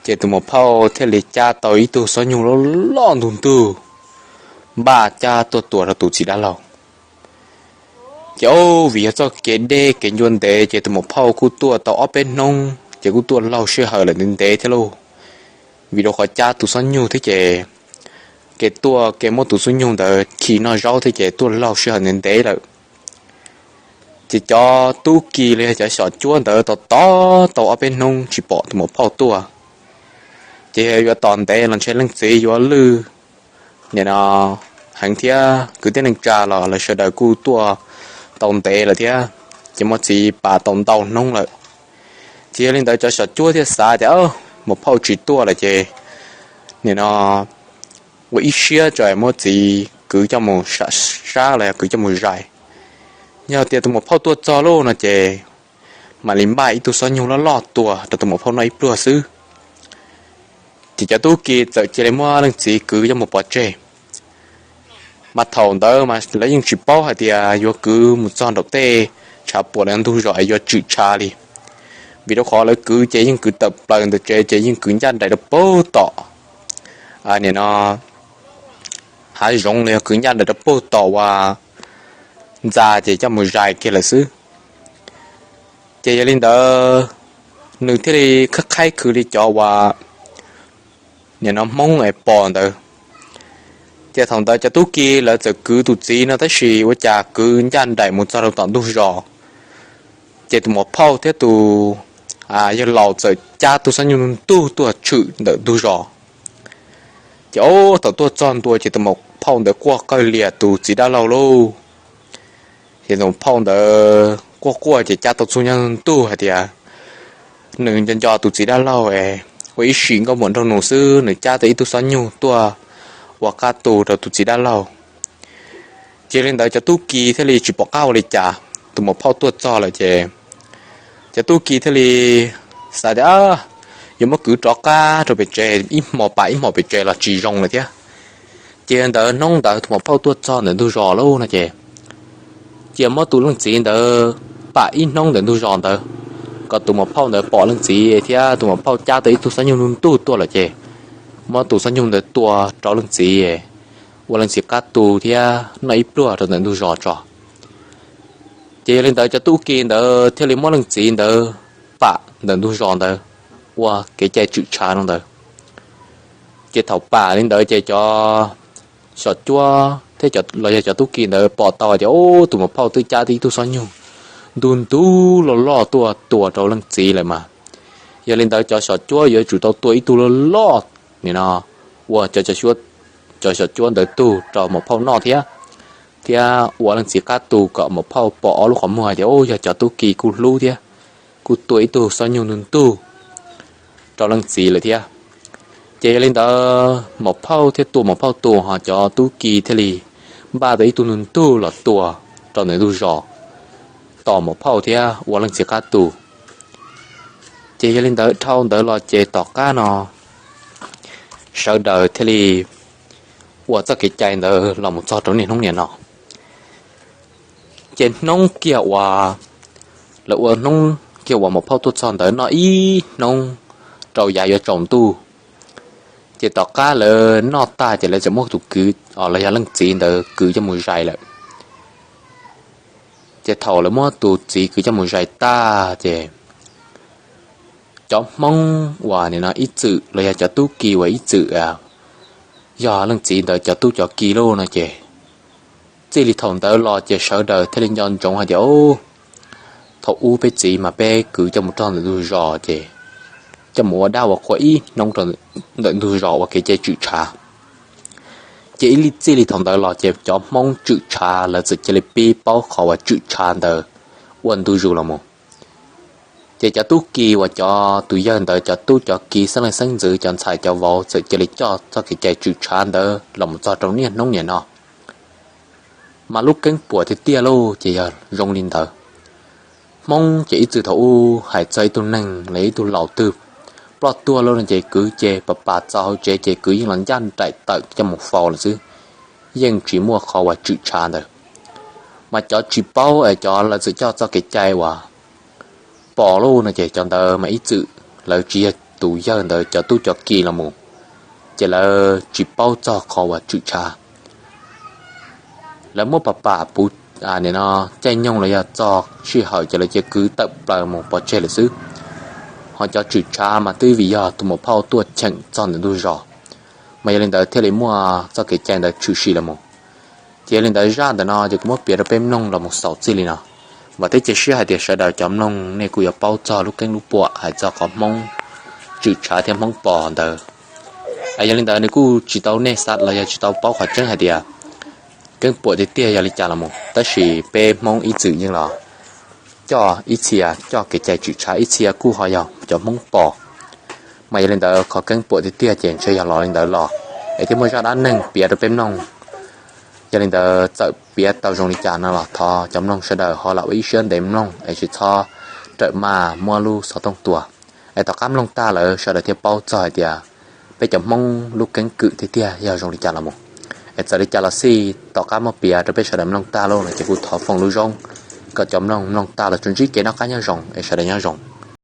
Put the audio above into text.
Ces tus muam phauj thiaj li cab tau ib tug xob nyug loj loj ntug ntug npaj cab tuaj tua rau tus txiv dab laug. Ces o, vim yog txoj kev deb kev ncua ntev ces tus muam phauj kuj tuaj tau ob peb hnub ces kuj tuaj laug sij hawm lawm ntev ntev thiab lauj. Vim rau qhov cab tus xob nyug thiab ces kev tuaj kev muab tus xob nyug ntawd khi noj zaub thiab ces tuaj laug sij hawm ntev ntev lawm. Ces cov tub ki los yog cov xyom cuab ntawd tos tos tau ob peb hnub tsis pom tus muam phauj tuaj. Ces yuav tos ntev los ntshe leej txiv yuav lwj nim no heev thiab kwv tij neej tsa los lawv sawv daws kuj tuaj tau ntev lawm thiab, ces muab txiv pam tau ntau hnub lawm. Ces yog li ntawd cov xyom cuab thiaj xav tias muam phauj tsis tuaj lawm ces nim no ua ib siab tso muab txiv kwv coj mus sam sab los yog kwv coj mus zais. Yog tias tus muam phauj tuaj txog lauj no ces mam li npaj ib tug xob nyug loj loj tua rau tus muam phauj noj ib pluag xwb. Ces cov tub ki txawm cia li muab leej txiv kwv coj mus pov tseg. Mas thaum ntawd mas lawv yeej tsis paub hais tias yuav kwv mus txog nraum tej tshav puam los ntug zos es yuav tshwm tshav li, vim rau qhov lawv kwv ces yeej kwv tawm plaws ntawm tsev ces yeej kwv ncaj nraim rau puag tom nim no hav zoov los yog kwv ncaj nraim rau puag tom uas ntxa ces coj mus zais kiag lawm xwb. Ces yog li ntawd nws thiaj li qhaib qhaib khwv li cov uas nim no Hmoob es pom ntawd. Ces thaum ntawd cov tub ki lawv txawm kwv tus txiv no tab sis ua cas kwv ncaj nraim mus txog rau tom ntug zos, ces tus muam phauj thiab tus yawg laus txawm cab tus xob nyug ntug tuaj tshwm ntawm ntug zos. Ces o, thaum tuaj txog ntua ces tus muam phauj ntawd quaj qawg lias tus txiv dab laug lauj. Ces tus muam phauj ntawd quaj quaj ces cab tau txug nyog ntug hais tias nws nco nco tus txiv dab laug es ua ib sim nkauj muam nraug nus xwb nws cab tau ib tug xob nyug tuaj ua qab tu rau tus txiv dab laug. Ces li ntawd cov tub ki thiaj li tsis pom qab ua li cas, tus muam phauj tuaj txog lawm ces cov tub ki thiaj li xav tias yuav muab kwv rov qab rau pem tsev, ib hmo pam ib hmo pem tsev los tsis zoo lawm thiab. Ces ntawd hnub ntawd tus muam phauj tuaj txog ntawm ntug zos lauj no ces cia muab tus leej txiv ntawd pam ib hnub ntawm ntug zos ntawd, kom tus muam phauj ntawd pom leej txiv thiab tus muam phauj cab tau ib tug xob nyug ntug tuaj lawm ces muab tus xob nyug ntawd tua rau leej txiv, ua leej txiv qab tu thiab noj ib pluag rau ntawm ntug zos tso. Ces yog li ntawd cov tub ki ntawd thiaj li muab leej txiv ntawd pam ntawm ntug zos ntawd ua kev cai tshwm tshav no ntawd. Ces thaum pam li ntawd ces cov xyom cuab thiab los yog cov tub ki ntawd pom tau tias ub, tus muam phauj twb cab tau ib tug xob nyug ntug ntug loj loj tuaj tua rau leej txiv lawm mas, yog li ntawd cov xyom cuab yuav tsum tau tua ib tug loj loj nim no ua cov xyom cuab ntawd tug rau muam phauj noj thiab, thiab ua leej txiv qab tu kom muam phauj pom ob lub qhov muag tias ub, yog cov tub ki kuj hlub thiab kuj tua ib tug xob nyug ntug ntug rau leej txiv lawm thiab. Ces yog li ntawd muam phauj thiaj tua muam phauj tus, ho cov tub ki thiaj li npaj tau ib tug ntug ntug los tua rau ntawm ntug zos tos muam phauj thiab ua leej txiv qab tu. Ces yog li ntawd dhau ntawd los ces tom qab no sawv daws thiaj li ua txoj kev cai ntawd los mus txog rau niaj hnub niam no. Ces hnub kiag uas lawv ua hnub kiag uas muam phauj tuaj txog ntawd noj ib hnub rau yav yuav tsaus ntuj, ces tom qab lawv noj tag ces lawv txawm muab tus kwv los yog leej txiv ntawd kwv coj mus zais lawm. Ces thaum lawv muab tus txiv kwv coj mus zais tag ces cov Hmoob uas nim no ib txwm los yog cov tub ki uas ib txwm yog leej txiv ntawd cov tub cov ki lauj no ces txij li thaum ntawd los ces sawv daws thiaj li nco ntsoov hais tias thaum ub peb txiv mas peb kwv coj mus rau ntawm ntug zos ces coj mus ua dab ua qhua ib hnub rau ntawm ntug zos ua kev cai tswm tshav. Ces ib li txij li thaum ntawd los ces cov Hmoob tswm tshav lawv txawm cia li pib paub qhov uas tswm tshav ntawd ua ntu zus los mus. Ces cov tub ki uas cov tus yawg ntawd cov tub cov ki xeeb leej xeeb ntxwv cov ntxhais cov vauv txawm cia li coj txoj kev cai tswm tshav ntawd los mus txog rau niaj hnub niam no. Mas lub keeb puam tiag tiag lauj ces yog zoo li ntawd. Hmoob ces ib txwm thaum ub hais txog ib tug neeg los ib tug laus twg ploj tuag lauj no ces kwv ces pas pas txog hauv tsev ces kwv yeej los ncaj nraim tawm coj mus faus lawm xwb, yeej tsis muaj qhov uas tswm tshav ntawd. Mas cov tsis paub es cov lawv txawm coj txoj kev cai uas pom lauj no ces cov ntawd mas ib txwm lawv tsis yog tus yawg ntawd cov tub cov ki los mus, ces lawv tsis paub txog qhov uas Tswm Tshav. Lawv muab pam pam puv, no, caij nyoog los yog txog sij hawm ces lawv cia kwv tawm plaws mus pov tseg lawm xwb. Ho cov Tswm Tshav mas twb vim yog tus muam phauj tuaj cheem txog ntawm ntug zos, mas yog li ntawd thiaj li muaj txoj kev cai ntawd tshwm sim los mus. Ces yog li ntawd zaj ntawm no ces kuv muab piav rau peb mloog los mus xaus txij li no. Vam thiab cia siab hais tias sawv daws cov mloog nej kuj yuav paub txog lub keeb lub puam hais txog qhov Hmoob Tswm Tshav thiab Hmoob Pos ntawd. Yog li ntawd nws kuj tsis tau nej xav los yog tsis tau paub qhov tseeb hais tias keeb puam tiag tiag yog li cas los mus, tab sis peb Hmoob ib txwm yeej los coj ib txhia coj kev cai Tswm Tshav, ib txhia kuj ho yog cov Hmoob Pos. Mas yog li ntawd qhov keeb puam tiag tiag ces ntshe yog los li ntawd los, es thiaj muaj zaj dab neeg piav rau peb mloog. Yog li ntawd txawm piav tau zoo li cas no los thov cov mloog sawv daws ho lam ua ib siab ntev mloog es tsis txhob rawm maj muab lub xov tooj tua. Es tom qab mloog tag lawm sawv daws thiaj paub txog hais tias peb cov Hmoob lub keeb kwm tiag tiag yog zoo li cas los mus. Es txawm li cas los xij tom qab muab piav rau peb sawv daws mloog tag lawm no ces kuj thov foom lub zoo kom cov mloog mloog tag los tsuas ntsib kev noj qab nyob zoo es sawv daws nyob zoo.